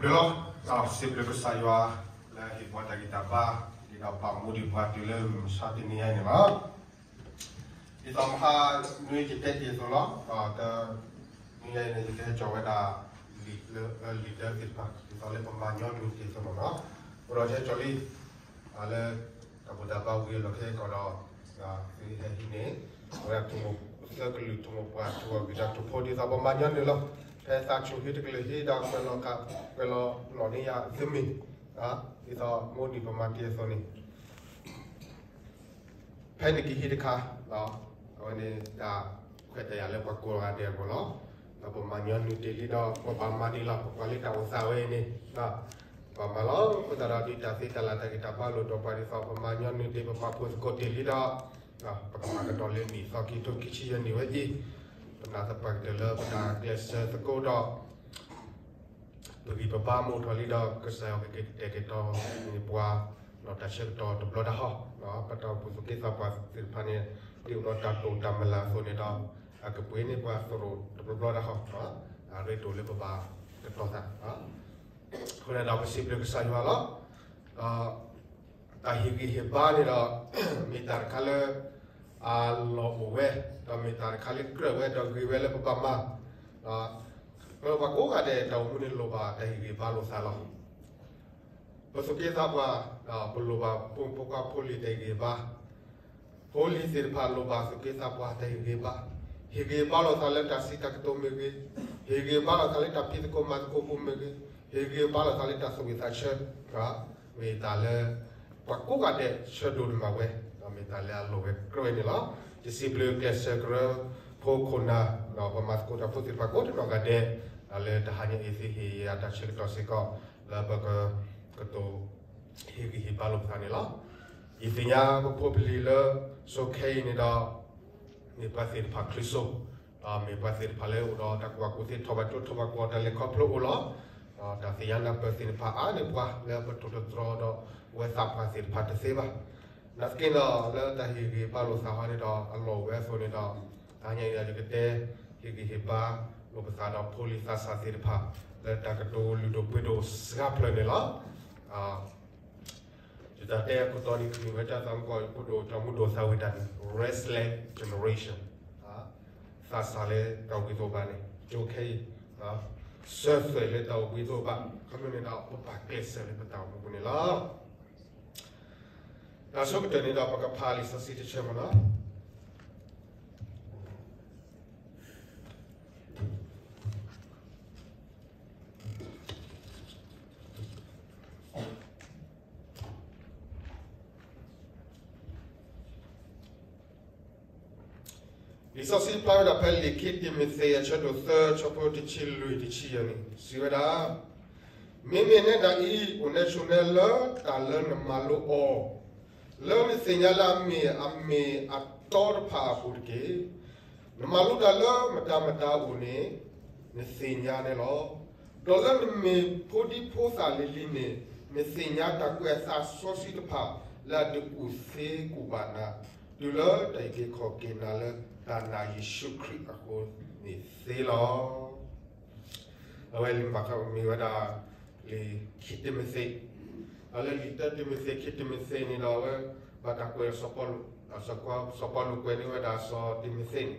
ပလီၤ, စံးဘျုးကစၢ်ယွၤ လၢဟ့ၣ်ပှၤတၢ်ဂံၢ်တၢ်ဘါ, ဒ်သိးပာ်မူဒံးပှၤတုၤလၢမုၢ်မဆါတနံၤညါအံၤန့ၣ်လီၤ. ဒ်သိးမဟါနွံယတဲတ့ၢ်အသိးလီၤ, တနံၤညါအံၤန့ၣ် ယကဟဲကၠီၤဝဲဒၣ် လံာ်လၢ လံာ်ဒၢသ့ၣ်တဖၣ် ဒ်သိးလၢပမၤညီနုၢ်တ့ၢ်အသိးလီၤ. အဃိဒီးယဟဲကၠီၤလံ လၢ တၢ်ဘူၣ်တၢ်ဘါဝံၤအလီၢ်ခဲကီးဒီး သုဟဲဟံးန့ၢ် အဝဲဒၣ် သၢကလုာ် ထိၣ်မိၢ်ပှၢ် ထိၣ်ဂီၤက့ၤတၢ်ထိၣ်ဖိ ဒ်သိးပမၤညီနုၢ်လီၤ. ဖဲသးဆူၣ်ဟံၣ်တကလုာ်ဟံးဒီး ကွဲးလီၤကး ကွဲးလီၤလီၤန့ၢ်ယၤသ့မ့ၢ် ဒ်သိးမိၢ်နံၤပမၤတ့ၢ်အသိးန့ၣ် ဖဲန့ၣ်ကဟံးတခါ အဝဲန့ၣ်တၢ်ခွဲးတၢ်ယာ်လၢပှၤကိးဂၤဒဲးအဂီၢ်လီၤ. ဒီးပမၤညီနုၢ်တ့ၢ်လံဒီး ပဘၣ်မၤဒံးလီၤ. ပကွၢ်လၢတၢ်အိၣ်သးဝဲအံၤန့ၣ် ပဘၣ်မၤလီၤ. အဃိသတးဒီး ဒ်တၢ်သ့တၢ်လၢ်တၢ်ဂံၢ်တၢ်ဘါလိၣ်ဒီးပှၤဒ်သိး ပမၤညီနုၢ်တ့ၢ် ပပာ်ဖှိၣ်သကိးတ့ၢ်လံဒီး ပကမၤကဒီးလၢနံၣ်သီခံထိခံဆံယဲၢ်နံၣ်ဝဲအံၤ ပနာ်သပှၢ်ကတၢၢ်လၢပတၢ်ကျဲးစၢးသကိးဒီး ပဂံၢ်ပဘါမ့ၢ်အိၣ်ထီၣ်လံဒီး ကစၢ်ယွၤကက့ၤကတဲာ်ကတီၤန့ၢ်ပှၤ ဒီးတၢ်ဆၢကတီၢ်တဘျီတၢ်ဟီ ပတၢ်အိၣ်ဖှိၣ်သကိးသးပှၢ်သ့ၣ်တဖၣ်န့ၣ် ဒ်သိးဒီးတၢ်တိာ်တၢ်မၤလၤအသိးန့ၣ်ဒီး အကပှ့ၤန့ၢ်ပှၤသရိာ်တဘျီဘျီတၢ်ဟီ အရ့ဒိၣ်လၢပဘၣ်ကတီၤသး အဃိန့ၣ်ဒီးပစံးဘျုးကစၢ်ယွၤလီၤ. ဒီး တၢ်ဟ့ၣ်ဂံၢ်ဟ့ၣ်ဘါန့ၣ်ဒီး မ့ၢ်တၢ်တခါလၢ အလီၢ်အိၣ်ဝဲ ဒီးမ့ၢ်တၢ်တခါလၢကြၢးဝဲဒီးဂ့ၤဝဲလၢပဘၣ်မၤ ပဝဲပှၤကိးဂၤဒဲး တၢ်အိၣ်မူန့ၣ်လိၣ်ဘၣ်တၢ်ဟ့ၣ်ဂံၢ်ဟ့ၣ်ဘါလိာ်သးလီၤ. ပသူၣ်က့သးပှၢ် ပလိၣ်ဘၣ်ဖိမုၣ်ဖိခွါဖိလံၤတၢ်ဟ့ၣ်ဂံၢ်ဟ့ၣ်ဘါ ဖိလံၤသ့ၣ်တဖၣ်လိၣ်ဘၣ်သူၣ်က့သးပှၢ်တၢ်ဟ့ၣ်ဂံၢ်ဟ့ၣ်ဘါ, ဟ့ၣ်ဂံၢ်ဟ့ၣ်ဘါလိာ်သးလၢတၢ်စံးတၢ်ကတိၤမ့ၢ်ဂ့ၤ, ဟ့ၣ်ဂံၢ်ဟ့ၣ်ဘါလိာ်သးလၢတၢ်ဖံးသကိးမၤသကိးပူၤမ့ၢ်ဂ့ၤ, ဟ့ၣ်ဂံၢ်ဟ့ၣ်ဘါလိာ်သးလၢတၢ်သူၣ်ဝံၣ်သးဆၢ မ့ၢ်တၢ်လၢ ပှၤကိးဂၤဒဲးဆၢဒိးန့ၢ်ဘၣ်ဝဲ ဒီးမ့ၢ်တၢ်လၢအလိၣ်ဝဲကြၢးဝဲန့ၣ်လီၤ. ယစံးဘျုးကျဲးစၢးကရၢဖိခိၣ်နၢ် ဒီးပှၤမၤသကိးတၢ်ဖိသ့ၣ်တဖၣ်ကိးနီၢ်ဂၤဒဲး လၢတဟါညါအံၤသုဟ့ၣ်ယၤတၢ်ဆၢကတီၢ်စ့ၢ်ကီး လၢပက ကတိၤ ဟ့ၣ်ဂံၢ်ဟ့ၣ်ဘါလိာ်ပသးန့ၣ်လီၤ. ယသ့ၣ်ညါပဖိပလံၤလၢ ဆိခဲအံၤန့ၣ်ဒီး မ့ၢ်ပှၤသ့ၣ်တဖၣ်ချူၣ်စိ ဒီးမ့ၢ်ပှၤသ့ၣ်တဖၣ်လၢအိၣ်ဒီးတၢ်ကူၣ်ဘၣ်ကူၣ်သ့ ထီၣ်ဘၣ်ကၠိထီၣ်ဘၣ်ကီၢ် တၢ်လဲၤခီဖျိအိၣ်လီၤ. ဒီးတၢ်သ့ၣ်ညါနၢ်ပၢၢ်သ့ၣ်တဖၣ်အါန့ၢ်ပှၤလၢပထိၣ်သတြီၤဒီး ပဝဲသးပှၢ်သ့ၣ်တဖၣ်တသ့ဘၣ်. နာ်သက့ဒီး လၢတၢ်ဟ့ၣ်ဂံၢ်ဟ့ၣ်ဘါလိာ်သးဟီန့ၣ်ဒီး အလီၢ်အိၣ်ဝဲအသိးန့ၣ်ဒီး တဟါညါအံၤဒီးယကတဲ ဟ့ၣ်ဂံၢ်ဟ့ၣ်ဘါလိာ်ပသးဒီးဖိလံၤသးစၢ်သ့ၣ်တဖၣ် လၢတၢ်ကတိၤလုၢ်ဒိၣ်ပှ့ၤဒိၣ်စှၤဖျၢၣ်န့ၣ်လီၤ. ယတၢ်တဲအခိၣ်တီန့ၣ် ကမ့ၢ်ဝဲတၢ်သးမူကီၢ် ယဖိဒိၣ်တၢ်မူဒိၣ်သးဝံၣ်တၢ်န့ၣ် Restless Generation သးစၢ်လၢတၢ်အိၣ်ဘှံးသ့ၣ်တဖၣ်န့ၣ် ကၠိခဲအံၤ စၢၤသွဲၣ်လၢတၢ်အိၣ်ဘှံးသ့ၣ်တဖၣ် ခီဖျိန့ၣ်ဒီး ပဘၣ်ကျဲးစၢးလၢပတၢ်အိၣ်မူပူၤန့ၣ်လီၤ. တၢ်ဆိကတၢၢ်န့ၣ်ဒီး ပကဖးလံာ်စီဆှံတဆၢမ့ၢ်နီၤ. လံာ်စီဆှံဖျါဝဲဒၣ်ဖဲလံာ်ခံတံၤမသ့း အဆၢဒိၣ်သၢ ဆၢဖိတဆံလွံၢ်တဆံယဲၢ်န့ၣ် စံးဝဲဒၣ်, မ့မ့ၢ်နဲဒၣ်အံၤ အိၣ်နဲဆိးနဲလၢတၢ်လၢနမၤလိအီၤ, လၢနသ့ၣ်ညါလၢအမ့ၢ်အမ့ၢ်အတီတဖၣ်အပူၤတက့ၢ်. နမၤလိတၢ်လၢမတၤမတၤအအိၣ်န့ၣ် နသ့ၣ်ညါန့ၣ်လီၤ. ဒီးလၢနမ့ၢ်ဖိဒံဖိသၣ်လံၤလံၤန့ၣ် နသ့ၣ်ညါတၢ်ကွဲးအသးစီဆှံတဖၣ် လၢအတကူၣ်သ့ကူၣ်ဘၣ်နၤ, တုၤလၢတၢ်အုၣ်က့ၤခီၣ်က့ၤနၤလၢတၢ်နာ်ယ့ၣ်ၡူးခရံာ်အဃိန့ၣ်သ့လီၤ. အဝဲလံာ်ဘၣ်ဃးမ့ၢ်ဝဲဒၣ် လံာ်ခံတံၤမသ့း, ဒီးလၢလံာ်တၢတံၤမသ့း ခံတံၤမသ့းန့ၣ်ဒီး အဝဲဘၣ်တၢ်ကွဲးစီၤပီလူး, စီၤပီလူးကွဲးန့ၢ်ဝဲဒၣ်စီၤတံၤမသ့းန့ၣ်,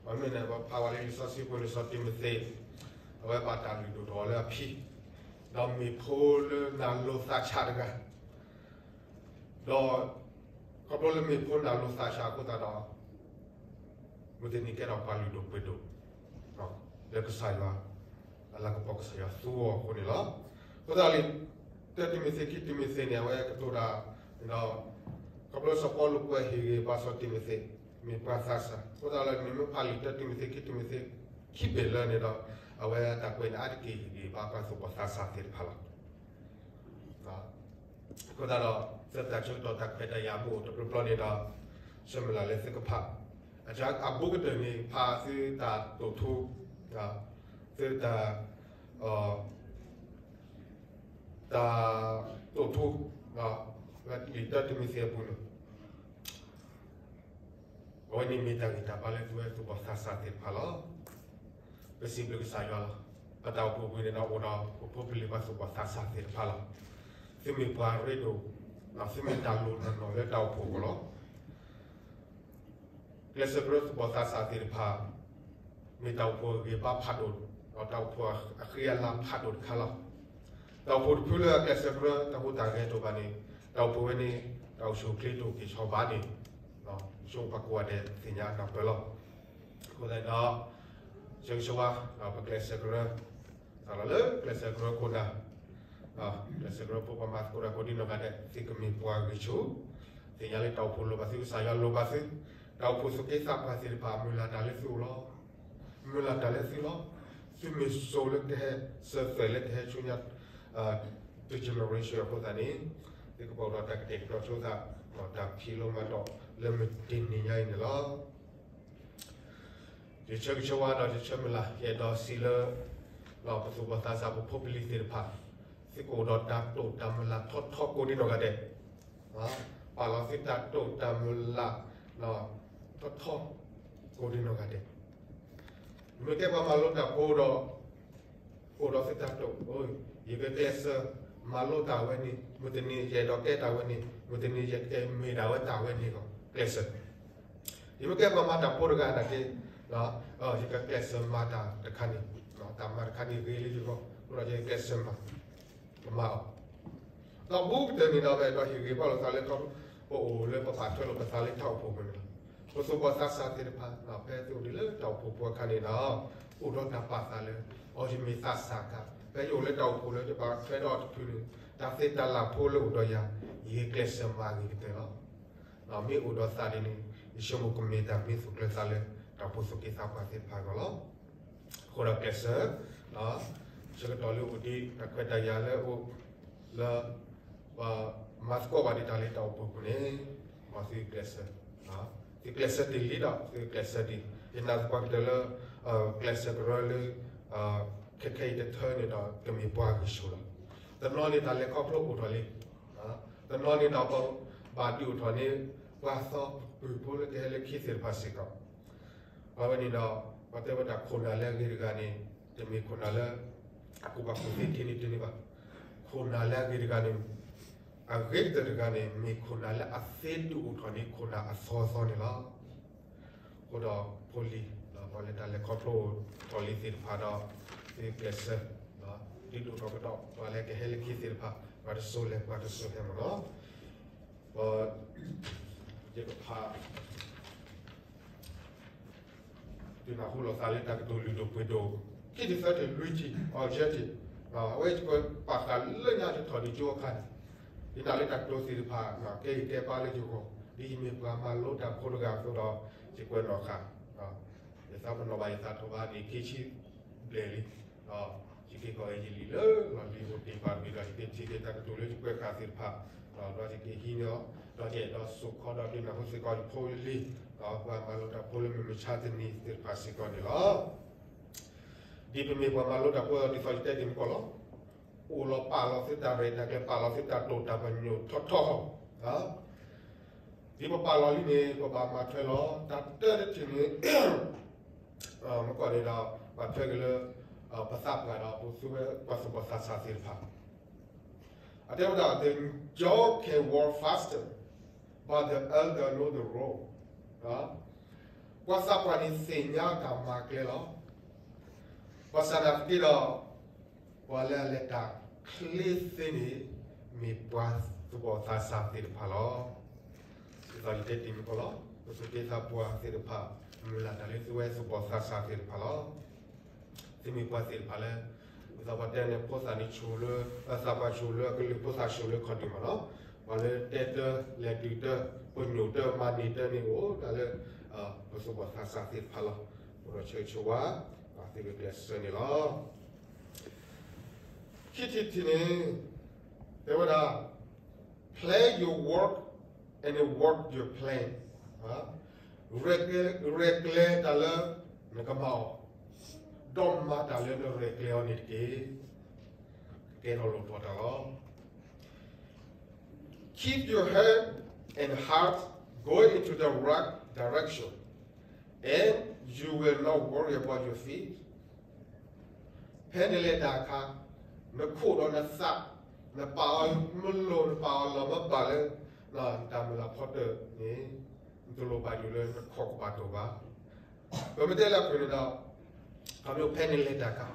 အမ့ၢ်န့ၣ် ပဖးဝဲလၢလံာ်စီဆှံပူၤန့ၣ် စီၤတံၤမသ့း အဝဲဘၣ်တၢ်လုၢ်ဒိၣ်ထီၣ်အီၤလၢအဖံ, ဒီးမ့ၢ်ဖိလၢနၢ်လိၤသးဆးတဂၤ ဒီး ခီဖျိလၢမ့ၢ်ဖိနၢ်လိၤသးဆးအဃိသတးဒီး မုၢ်တနံၤကဲထီၣ်ပှၤလုၢ်ဒိၣ်ပှ့ၤဒိၣ် လၢကစၢ်ယွၤ အလၤကပီၤကစၢ်ယွၤသူအီၤအဃိန့ၣ်လီၤ. အဃိသတးလံာ်တၢတံၤမသ့း ခံတံၤမသ့းန့ၣ် အဝဲကတိၤတၢ်ဒီး ခီဖျိစီၤပီလူးကွဲးဟ့ၣ်ဂံၢ်ဘါစီၤတံၤမသ့း မ့ၢ်ပှၤသးစၢ်, အဃိသတးလၢနမ့ၢ်ဖးလံာ်တၢတံၤမသ့း ခံတံၤမသ့း ခံဘ့ၣ်လၢန့ၣ်ဒီး အဝဲတၢ်ကွဲးန့ၣ်အါတက့ၢ်ဟ့ၣ်ဂံၢ်ဘါပှၤသူၣ်ဘီၣ်သးစၢ်သ့ၣ်တဖၣ်လီၤ. အဃိသတးဒီး သုတၢ်ဆၢကတီၢ်တၢ်ခွဲးတၢ်ယာ်မ့ၢ်အိၣ်တဘျီဘျီန့ၣ်ဒီး ဆၢမုၢ်လၢ်လၢသုကဖး, အဘူးကတၢၢ်န့ၣ် ဖးသုတၢ်တိာ်ထူ, သုတၢ် တၢ်တိာ်ထူ လံာ်တၢတံၤမသ့းအပူၤန့ၣ် အဝဲန့ၣ်မ့ၢ်တၢ်ဂံၢ်တၢ်ဘါလၢသုဝဲသူၣ်ဘီၣ်သးစၢ်သ့ၣ်တဖၣ်လီၤ. ပစံးဘျုးကစၢ်ယွၤလီၤ. ပတၢ်အိၣ်ဖှိၣ်ပူၤန့ၣ်ဒီး အိၣ်ဒီးပဖိပလံၤပှၤသူၣ်ဘီၣ်သးစၢ်သ့ၣ်တဖၣ်လီၤ. သုမ့ၢ်ပှၤရ့ဒိၣ်, သုမ့ၢ်တၢ်လိၣ်နီၢ်နီၢ်လၢတၢ်အိၣ်ဖှိၣ်အဂီၢ်လီၤ. ကျဲးစၢးကရၢသူၣ်ဘီၣ်သးစၢ်သ့ၣ်တဖၣ် မ့ၢ်တၢ်အိၣ်ဖှိၣ်အဂံၢ်ဘါဖးဒိၣ်, ဒီးတၢ်အိၣ်ဖှိၣ်အဃံအလၤဖးဒိၣ်တခါလီၤ. တၢ်အိၣ်ဖှိၣ်တဖုလၢအကျဲးစၢးကရၢတၢ်ဟူးတၢ်ဂဲၤတအိၣ်ဘၣ်န့ၣ်, တၢ်အိၣ်ဖှိၣ်ဝဲန့ၣ် တၢ်အိၣ်ဆူၣ်အိၣ်ချ့တအိၣ်က့ၤဆီဘၣ်န့ၣ်, ဆိပှၤကိးဂၤဒဲးသ့ၣ်ညါနၢ်ပၢၢ်လီၤ. အဃိသတးဒီး ဆၢဂ့ၤဆၢဝါ ပကျဲးစၢးကရၢ စးထီၣ်လၢကျဲးစၢးကရၢခိၣ်နၢ်, ကျဲးစၢးကရၢဖိပှၤမၤသကိးတၢ်ကိးဒံနီၢ်ဂၤဒဲး သုကမ့ၢ်ပှၤဂံၢ်ဆူၣ်, သ့ၣ်ညါလၢတၢ်အိၣ်ဖှိၣ်လိၣ်ဘၣ်သု, ကစၢ်ယွၤလိၣ်ဘၣ်သု, တၢ်အိၣ်ဖှိၣ်သူၣ်က့သးပှၢ်သ့ၣ်တဖၣ် မုၢ်လၢ်တၢ်လၢသုအိၣ်လီၤ. မုၢ်လၢ်တၢ်လၢသုလီၤ. သုမ့ၢ်စိၤလၢကဟဲစၢၤသွဲၣ်လၢကဟဲဆူညါ တ generation အဃိသတးန့ၣ်, သုကဘၣ်အိၣ်ဒီးတၢ်ကတဲာ်ကတီၤဆိသး, ဒီးတၢ်ဖံးလိမၤဒိးလၢမုၢ်တနံၤညါအံၤန့ၣ်လီၤ. ယဆၢဂ့ၤဆၢဝါဒီးယဆၢမုၢ်လၢ် ယအဲၣ်ဒိးစံးလၢ ပသူၣ်ဘီၣ်သးစၢ်ပဖိပလံၤသ့ၣ်တဖၣ်, သုကအိၣ်ဒီးတၢ်တိာ်တၢ်မုၢ်လၢ်ထီထီကိးဒံနီၢ်ဂၤဒဲး, ပာ်လီၤသုတၢ်တိာ်တၢ်မုၢ်လၢ် ထီထီကိးဒံနီၢ်ဂၤဒဲး. မ့ၢ်ကဲပှၤမၤလိတၢ်ဖိဒီး အိၣ်ဒီးသုတၢ်တိာ်, ယကကျဲးစၢးမၤလိတၢ်ဝဲန့ၣ်, မုၢ်တနံၤယအဲၣ်ဒိးတဲတၢ်ဝဲန့ၣ်, မုၢ်တနံၤယကမ့ၢ်ဒၣ်ဝဲတၢ်ဝဲန့ၣ်ဒီး ကျဲးစၢး ယမ့ၢ်ကဲပှၤမၤတၢ်ဖိတဂၤနာ်က့, ယကကျဲးစၢးမၤတၢ်တခါန့ၣ်, တၢ်မၤတခါန့ၣ်ဂ့ၤလၢယဂီၢ်, အဃိဒီးယကကျဲးစၢးမၤ, ကမၤအီၤ. ဒီးဘူးကတၢၢ်န့ၣ်ဒီး ပအဲၣ်ဒိးဟ့ၣ်ဂံၢ်ဘါလိာ်သးလၢ ပအိၣ်လၢပပာ်ထွဲလိာ်ပသးလၢတၢ်အိၣ်ဖှိၣ်ပူၤန့ၣ်လီၤ. ပသူၣ်ဘီၣ်သးစၢ်သ့ၣ်တဖၣ် ဖဲသုအိၣ်ဒံးလၢတၢ်အိၣ်ဖှိၣ်ပူၤအခါန့ၣ်ဒီး အိၣ်ဒီးတၢ်ပာ်သးလၢ အီၤယမ့ၢ်သးစၢ်အခါ, ဖဲယအိၣ်လၢတၢ်အိၣ်ဖှိၣ်လၢယပာ်ထွဲဒီးတဖုန့ၣ် တၢ်သ့တၢ်လၢ်ဖိလၢအိၣ်ဒီးယၤ ယကျဲးစၢးမၤဂ့ၤကတၢၢ်လီၤ. မ့ၢ်အိၣ်ဒီးသးဒ်န့ၣ် ယဆိကမိၣ်ကမ့ၢ်တၢ်မ့ၢ်သူၣ်ကျၢၤသးလၢ တၢ်အိၣ်ဖှိၣ်သူၣ်က့သးပှၢ်သ့ၣ်တဖၣ်အဂီၢ်လီၤ. အဃိဒီးကျဲးစၢး, ဆၢကတီၢ်လၢအိၣ်ဒံး တၢ်ခွဲးတၢ်ယာ်လၢအိၣ်လၢ ပမၤသကိးဘၣ်ဒံးတၢ်လၢတၢ်အိၣ်ဖှိၣ်ပူၤန့ၣ်, မ်သုကျဲးစၢး, သုကျဲးစၢးတ့ၢ်လံဒီး သုကျဲးစၢးတ့ၢ်, ယနာ်သပှၢ်ကတၢၢ်လၢ ကျဲးစၢးကရၢလၢ ခဲခဲအံၤတထၢန့ၣ်ဒီး ကမ့ၢ်ပှၤဂံၢ်ဆူၣ်လီၤ. တနီၤန့ၣ်တၢ်လဲၤခီဖျိအိၣ်ထီၣ်လံ, တနီၤန့ၣ်ဒီး ဘၣ်ဒုးအိၣ်ထီၣ်န့ၣ် ပှၤသီပုၢ်ဖိလၢကဟဲလၢခံသ့ၣ်တဖၣ်စ့ၢ်ကီး အဝဲန့ၣ်ဒီး ပှၤတဲဝဲဒၣ်ခိၣ်နၢ်လၢအဂ့ၤတဂၤန့ၣ် တမ့ၢ်ခိၣ်နၢ်လၢ အကူၣ်ဘၣ်ကူၣ်သ့ထဲန့ၣ်ထဲန့ၣ်ဘၣ်. ခိၣ်နၢ်လၢအဂ့ၤတဂၤန့ၣ် အဂ့ၤကတၢၢ်တဂၤန့ၣ် မ့ၢ်ခိၣ်နၢ်လၢအသ့ဒုးအိၣ်ထီၣ်န့ၣ် ခိၣ်နၢ်အသီသီန့ၣ်လီၤ. အဃိဒီးဖိလံၤ ပှၤလၢတၢ်လဲၤခီဖျိအိၣ်ထီၣ်လံသ့ၣ်တဖၣ်ဒီး သုကျဲးစၢး ဒုးဒိၣ်ထီၣ်ကဒီး ပှၤလၢကဟဲလၢခံသ့ၣ်တဖၣ် ပှၤတစိၤလဲၤပှၤတစိၤဟဲမ့ၢ်နီၤ. ယကဖး ဒုးနၢ်ဟူလိာ်သးလၢတၢ်ကတိၤလုၢ်ဒိၣ်ပှ့ၤဒိၣ် ခံထံၣ်သၢထံၣ်လွံၢ်ထံၣ် objective အဝဲယကွဲးပာ်ဃာ်လၢညါယထီၣ်ဒံးကၠိအခါန့ၣ် ယနာ်လၢတၢ်ကတိၤသ့ၣ်တဖၣ် ကဲဂံၢ်ကဲဘါလၢယဂီၢ် ဒ်ယမ့ၢ်ပှၤမၤလိတၢ်ဖိတဂၤအသိးဒီး ယကွဲးနီၣ်ဃာ် ယသးပနီၣ်ဘၣ်ယသးထီၣ်ဘၣ်န့ၣ် ခံဆံဘျဲၣ်လံ ဒီးယက့ၤကီၢ်အ့ယလံာ်လၢလီၢ်လံၤအိၣ်တ့ၢ်ဘၣ်တဘ့ၣ်ဒီး ယက့ၤထံၣ်က့ၤတၢ်ကတိၤလၢယကွဲးဃာ်သ့ၣ်တဖၣ် ဒီးယက့ၤဟံးန့ၢ်အီၤ ဒီးယအဲၣ်ဒိးစိာ်ခီဒီးဒုးနၢ်ဟူစ့ၢ်ကီးယဖိယလံၤ ဒီးပှၤမၤလိတၢ်ဖိလၢမုၢ်မဆါတနံၤသ့ၣ်တဖၣ်စ့ၢ်ကီးန့ၣ်လီၤ. ဒ်ပမ့ၢ်ပှၤမၤလိတၢ်ဖိအီၤ ဒ်သိးယတဲတ့ၢ်မုၢ်ကီၢ်လီၤ. အိၣ်လီၤပာ်လီၤသုတၢ်ရဲၣ်တၢ်ကျဲၤ ပာ်လီၤသုတၢ်တိာ်တၢ်ပညိၣ်ထီထီ ဒ်ပပာ်လီၤလံန့ၣ် ပဘၣ်မၤထွဲလီၤ. တၢ်တၢတထံၣ်န့ၣ် မုၢ်ကီၢ်န့ၣ်ဒီး ပာ်ထွဲက့ၤလၢ ပသးပှၢ်ဒီး ပသူဝဲပှၤသူၣ်ဘီၣ်သးစၢ်သ့ၣ်တဖၣ် အတဲဝဲဒၣ် the young can walk faster, but the elder know the road. ပှၤသးပှၢ်န့ၣ်သ့ၣ်ညါတၢ်မၤကျဲလီၤ. ဘၣ်ဆၣ်သနာ်က့ဒီး ပှၤလၢအလဲၤတၢ်ချ့သ့န့ၣ် မ့ၢ်ပှၤသူၣ်ဘီၣ်သးစၢ်သ့ၣ်တဖၣ်လီၤ. ဒ်သိးယတဲတ့ၢ်မုၢ်ကီၢ်လီၤ. ပသူၣ်က့သးပှၢ်သ့ၣ်တဖၣ် မုၢ်လၢ်တၢ်လၢသုဝဲသူၣ်ဘီၣ်သးစၢ်သ့ၣ်တဖၣ်လီၤ. သုမ့ၢ်ပှၤသ့ၣ်တဖၣ်လၢ ဒ်သိးပှၤတဲန့ၣ် ဖိသၣ်န့ၣ်ဆူၣ်လၢ သးပှၢ်ဆူၣ်လၢအကလုၢ် ဖိသၣ်ဆူၣ်လၢခီၣ်ဒုၣ်မးလီၤ. ပှၤလၢတဲတၢ် လဲၤဒုးတၢ် ပညိၣ်တၢ် မၤန့ၢ်တၢ်န့ၣ်အိၣ်ဒၣ်လၢ ပသူၣ်ဘီၣ်သးစၢ်သ့ၣ်တဖၣ်လီၤ. အိၣ်ဒီးဆၢဂ့ၤဆၢဝါ သုကကျဲးစၢးန့ၣ်လီၤ. ခံထံၣ်တထံၣ်န့ၣ် တဲဝဲဒၣ် plan your work and work your plan. ရဲၣ်ကျဲၤတၢ်လၢနကမၤအီၤ, ဒီးမၤတၢ်လၢနရဲၣ်ကျဲၤအီၤန့ၣ်တက့ၢ်. ကဲထီၣ်လိၣ်ထီၣ်တၢ်လီၤ. Keep your head and heart going into the right direction, and you will not worry about your feet. ဖဲနလဲၤတၢ်အခါ, နခိၣ်ဒီးနသး, နပာ်အီၤမ့ၢ်လိၤ နပာ်အီၤလီၤမ့ၢ်ဘၣ်လၢ တၢ်မုၢ်လၢ်ဖီတၢၣ်န့ၣ်, နတလိၣ်ဘၣ်ယိၣ်လၢနခီၣ်ကဘၣ်တိၢ်ဘၣ်. ပမ့ၢ်တဲလၢအပူၤန့ၣ်ဒီး, ခီဖျိဖဲနလဲၤတၢ်အခါ,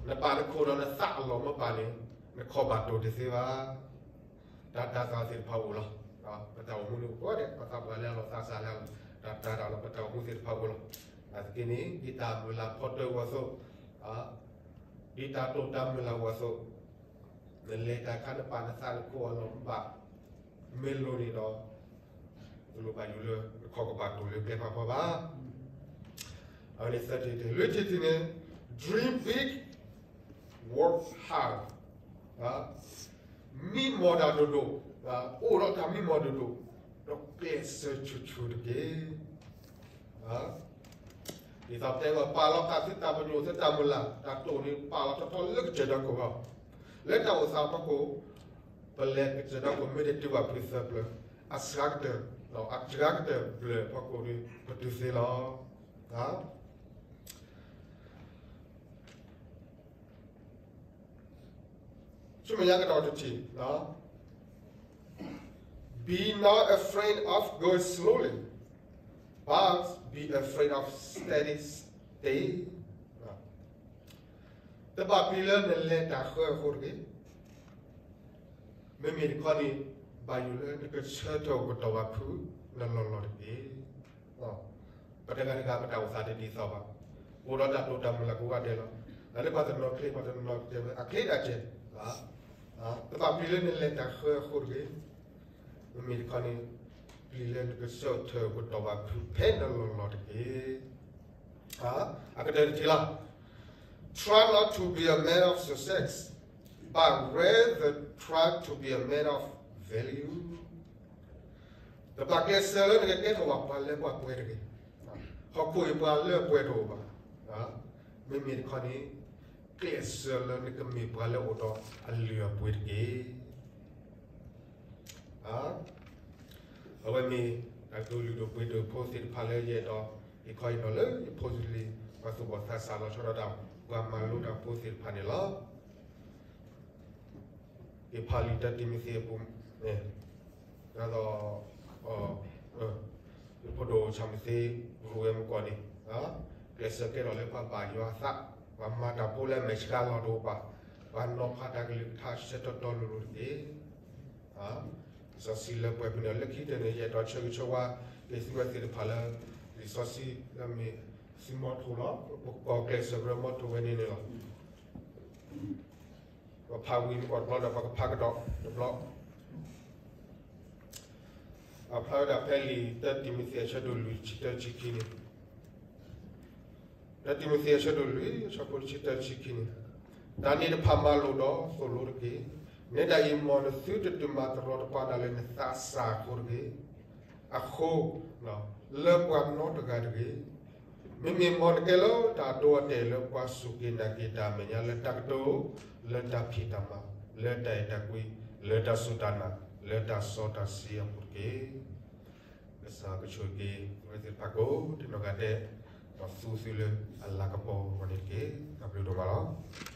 နပာ်နခိၣ်ဒီးနသးအလီၢ်မ့ၢ်ဘၣ်န့ၣ်, နခီၣ်ဘၣ်တိၢ်တသ့ဘၣ်. တၢ်တၤသၣ်သ့ၣ်တဖၣ်အိၣ်လီၤ. ပတၢ်အိၣ်မူန့ၣ်အိၣ်ကိးဂၤဒဲး, ပသးပှၢ်လၢအလီၢ်သးစၢ်လၢအလီၢ်, တၢ်တၤသၣ်လီၤ ပတၢ်အိၣ်မူသ့ၣ်တဖၣ်အိၣ်လီၤ. အသက့န့ၣ် ဒ်တၢ်မုၢ်လၢ်ဖီတၢၣ်အသိး, ဒ်တၢ်တိာ်တၢ်မုၢ်လၢ်အသိး, နလဲၤတၢ်အခါ နပာ်နသးနခိၣ်အလီၢ်မ့ၢ်ဘၣ်, မ့ၢ်လိၤန့ၣ်ဒီး, တလိၣ်ဘၣ်ယိၣ်လၢနခီၣ်ကဘၣ်တိၢ်လၢကျဲဖးဖီဘၣ်. အဝဲန့ၣ်သၢထံၣ်တထံၣ်, လွံၢ်ထံၣ်တထံၣ်န့ၣ်, dream big, work hard. မံမီၢ်တၢ်ဒိၣ်ဒိၣ်, အိၣ်ဒီးတၢ်မံမီၢ်ဒိၣ်ဒိၣ်, ဒီးကျဲးစၢးဆူၣ်ဆူၣ်တက့ၢ်. ဒ်သိးပတဲလီၤ ပာ်လီၤဃာ်သုတၢ်ပညိၣ် သုတၢ်မုၢ်လၢ် တၢ်တိာ်န့ၣ် ပာ်လီၤထီထီၣ်လၢကစၢၢ်ဒီးခိၣ်ဘၣ်. လၢတၢ်အိၣ်သးဖီခိၣ်, ပလဲၤကစၢၢ်ဒီးခိၣ်မ့ၢ်တတုၤဘၣ်ဖုသၢပျၢၤ, အစှၤကတၢၢ်, အစှၤကတၢၢ်ဘျၢၣ်ဖီခိၣ်ဒီး ပတုၤသ့လီၤ. ဆူမဲာ်ညါကဒီးတထံၣ်, be not afraid of going slowly, but be afraid of standing still. တဘၣ်ပျံၤလၢနလဲၤတၢ်ဃၢအဃိတဂ့ၤ, မ့မ့ၢ်တခီန့ၣ်, ဘၣ်ယိၣ်လၢနကဆၢထၢၣ်အိၣ်ကတီၢ်ဘၣ်ဖုနလီၢ်လီၢ်တက့ၢ်. ပတဂၤတဂၤပတၢ်အိၣ်သးတဒ်သိးဘၣ်, အိၣ်ဒီးတၢ်တိာ်တၢ်မုၢ်လၢ်ကိးဂၤဒဲးလီၤ. တၢ်လၢပှၤတနီၤချ့ ပှၤတနီၤတဲဝဲအချ့တၢ်ကဲ, တဘၣ်ပျံၤလၢနလဲၤတၢ်ဃၢအဃိတဂ့ၤ, မ့မ့ၢ်တခီန့ၣ်, ပျံၤလၢနကဆၢထၢၣ်အိၣ်ကတီၢ်ဘၣ်ဖုဖဲနလီၢ်လီၢ်တက့ၢ်. အကတၢၢ်တထံၣ်လီၤ. Try not to be a man of success, but rather try to be a man of value. တဘၣ်ကျဲးစၢးလၢနကကဲထီၣ်ဘၣ်ပှၤလၢပှဲၤတဂ့ၤ, ဟီၣ်ခိၣ်အံၤပှၤလၢပှဲၤတအိၣ်ဘၣ်. မ့မ့ၢ်တခီန့ၣ်, ကျဲးစၢးလၢနကမ့ၢ်ပှၤလၢအိၣ်ဒီးအလုၢ်အပှ့ၤတက့ၢ်. အဝဲမ့ၢ်တၢ်ဒိၣ်လုၢ်ဒိၣ်ပှ့ၤဒိၣ်ဖိသ့ၣ်တဖၣ်လၢယအဲၣ်ဒိး, ယခီယနီၤလၢယဖိယလံၤ ပှၤသူၣ်ဘီၣ်သးစၢ်လီၤဆီဒၣ်တၢ်, ပှၤမၤလိတၢ်ဖိသ့ၣ်တဖၣ်န့ၣ်လီၤ. ယဖးလံာ်တၢတံၤမသ့းအပူၤ, ဒ်သိး, ယဖိဒိၣ်ဆၣ်မသ့း ရူဝဲမကီၢ်န့ၣ်, ကျဲးစၢးကဲထီၣ်လၢပှၤဘၣ်ယွၤအသး, ပှၤမၤတၢ်ဖိလၢအမဲာ်ဆှးလီၤတအိၣ်ဘၣ်, ပှၤနီၤဖးတၢ်ကလုၢ်ကထါဆၢတီတီလိၤလိၤတက့ၢ်. လံာ်စီဆှံလၢပှဲၤဖဲန့ၣ် လၢခံတနံၤ ယအဲၣ်ဒိးဆၢဂ့ၤဆၢဝါက့ၤသုဝဲသ့ၣ်တဖၣ်လၢ လံာ်စီဆှံလၢမ့ၢ်သုမီထိၣ်လီၤ. ပကိးကျဲးစၢးကရၢမီထိၣ်ဝဲန့ၣ်န့ၣ်လီၤ. ပဖးဝံၤမ့ၢ်ကီးတဘျီဒီး ပကဖးကဒီးတဘျီ. အဖျါဝဲဒၣ်ဖဲလံာ်တၢတံၤမသ့းအဆၢဒိၣ်လွံၢ်တဆံတၢတဆံခံန့ၣ်, တၢတံၤမသ့းအဆၢဒိၣ်လွံၢ်အဆၢဖိတဆံတၢတဆံခံန့ၣ်, တၢ်န့ၣ်တဖၣ်မၤလိာ်ဒီးသိၣ်လိတက့ၢ်. နဲဒၣ်အံၤမ်နသုတတုၤမၤတရီတပါဒၣ်လၢနသးစၢ်အဃိတဂ့ၤ, အဃိ, လၢပှၤနီတဂၤတဂ့ၤ. မ့မ့ၢ်မ်နကဲလၢတၢ်ဒိအတဲာ်လၢပှၤစူၢ်က့ၤနာ်က့ၤတၢ်အမဲာ်ညါလၢတၢ်ကတိၤ, လၢတၢ်ဖံးတၢ်မၤ, လၢတၢ်အဲၣ်တၢ်ကွံ, လၢတၢ်စီတၢ်ဆှံအပူၤတက့ၢ်. ကစၢ်ကဆိၣ်ဂ့ၤက့ၤသုဝဲသ့ၣ်တဖၣ်ကိးဒဲးနီၢ်ဂၤဒဲး, ဒီးသူသုလၢအလၤကပီၤအဂီၢ်န့ၣ်တက့ၢ်. တၢ်ဘျုးဒိၣ်မးလီၤ.